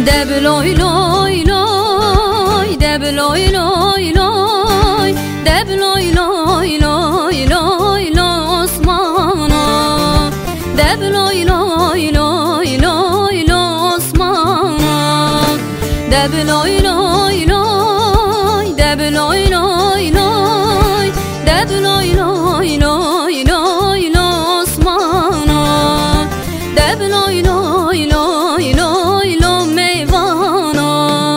ဒဲးဘလီလီလီ, ဒဲးဘလီလီလီ, ဒဲးဘလီလီလီလီ, စမနီၤ, ဒဲးဘလီလီလီလီ, စမနီၤ, ဒဲးဘလီလီလီ, ဒဲးဘလီလီလီလီ, ဒဲးဘလီလီလီလီ, စမနီၤ, ဒဲးဘလီလီလီလီလီ, မ့ၢ်ဘၣ်နီၤ.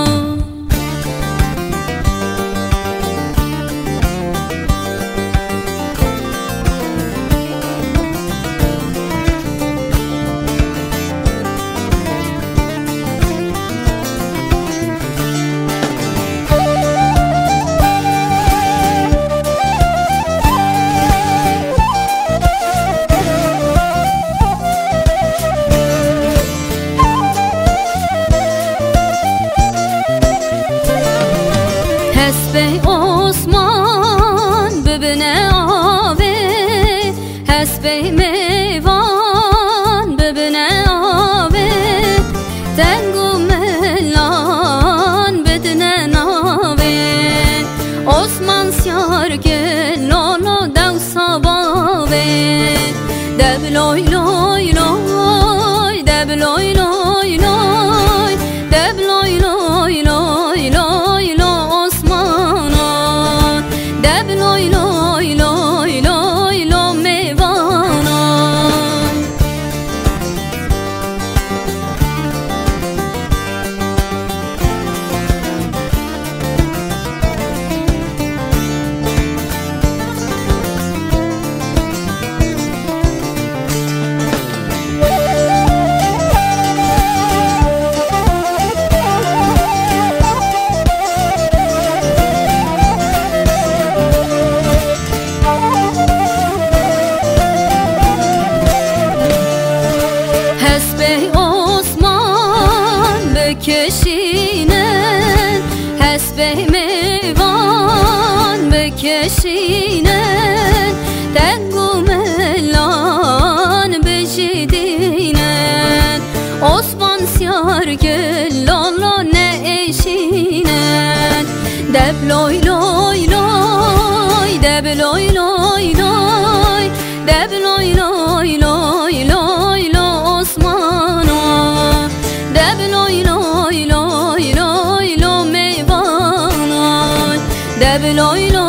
ဟဲစပံးအိၣ်စမၢၣ် ဘၣ်ဘၣ်နဲၣ်အီၤဝဲ, ဟဲစပံးမ့ၢ်ဝၣ် ဘၣ်ဘၣ်နဲၣ်အီၤဝဲ, တဲဂူၢ်မဲာ်လီၤ ဘၣ်တနဲၣ်နီၣ်ဝဲ, အိၣ်စမၢၣ်စှၤတက့ၢ် လီၤလီၤဒၣ်စီၤဘီဝဲ, ဒဲးဘလီလီလီ, ဒဲးဘလီလီလီ, ဒဲးဘလီလီလီလီ, အိၣ်စမၢၣ်နီၤ, ဒဲးဘလီလီလီလီလီ, မ့ၢ်ဘၣ်နီၤ. ဟဲစပံးအိၣ်စမၢၣ် ဘၣ်က့ၤဆံးန့ၣ်, ဟဲစပံးမ့ၢ်ဝၣ် ဘၣ်က့ၤဆံးန့ၣ်, တဲဂူၢ်မဲာ်လီၤ ဘၣ်ယံၤဒ်န့ၣ်, အိၣ်စမၢၣ်စှၤတက့ၢ် လီၤလီၤနဲၣ်အ့ၣ်ဆံးန့ၣ်, ဒဲးဘလီလီလီ, ဒဲးဘလီလီလီ, ဒဲးဘလီလီလီလီ, အိၣ်စမၢၣ်နီၤ, ဒဲးဘလီလီလီလီ, မ့ၢ်ဘၣ်နီၤ, ဒဲးဘလီ